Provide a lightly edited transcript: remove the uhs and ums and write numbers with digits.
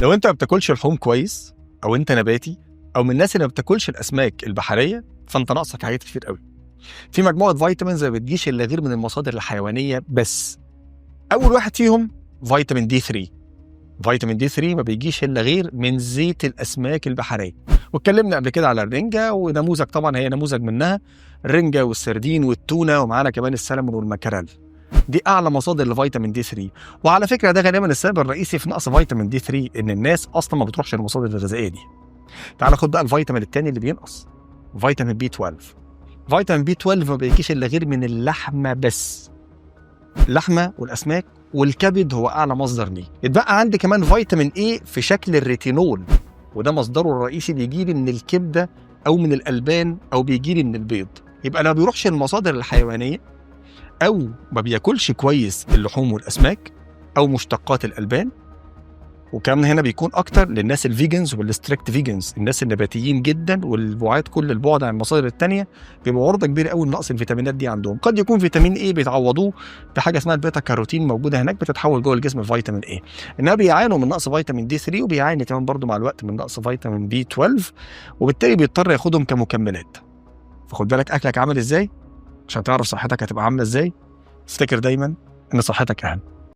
لو انت ما بتاكلش لحوم كويس، او انت نباتي، او من الناس اللي ما بتاكلش الاسماك البحرية، فانت ناقصك حاجات كتير قوي. في مجموعة vitamins ما بتجيش الا غير من المصادر الحيوانية بس. اول واحد فيهم فيتامين D 3. فيتامين D 3 ما بيجيش الا غير من زيت الاسماك البحرية، واتكلمنا قبل كده على الرنجه، ونموذج طبعا هي نموذج منها الرنجه والسردين والتونه، ومعانا كمان السلمون والمكرل. دي اعلى مصادر لفيتامين D 3. وعلى فكرة ده غالبا السبب الرئيسي في نقص فيتامين D 3، ان الناس اصلا ما بتروحش للمصادر الغذائية دي. تعال خد بقى الفيتامين الثاني اللي بينقص، فيتامين B 12. فيتامين B 12 ما بيجيش الا غير من اللحمة بس، اللحمة والاسماك والكبد هو اعلى مصدر ليه. اتبقى عندي كمان فيتامين A في شكل الريتينول، وده مصدره الرئيسي بيجي لي من الكبده او من الالبان او بيجي لي من البيض. يبقى لو بيروحش المصادر الحيوانية او ما بياكلش كويس اللحوم والاسماك او مشتقات الالبان، وكمان هنا بيكون اكتر للناس ال vegans وال strict vegans، الناس النباتيين جدا والبعاد كل البعد عن المصادر التانية، بيبقوا عرضه كبيرة قوي لنقص الفيتامينات دي عندهم. قد يكون فيتامين A بيتعوضوه بحاجة اسمها البيتا كاروتين موجودة هناك بتتحول جوه الجسم لفيتامين A. انما بيعانوا من نقص فيتامين D 3، وبيعاني كمان برضو مع الوقت من نقص فيتامين B 12، وبالتالي بيضطر ياخدهم كمكملات. فخد بالك اكلك عامل ازاي عشان تعرف صحتك هتبقى عامله ازاي. افتكر دايما ان صحتك اهم.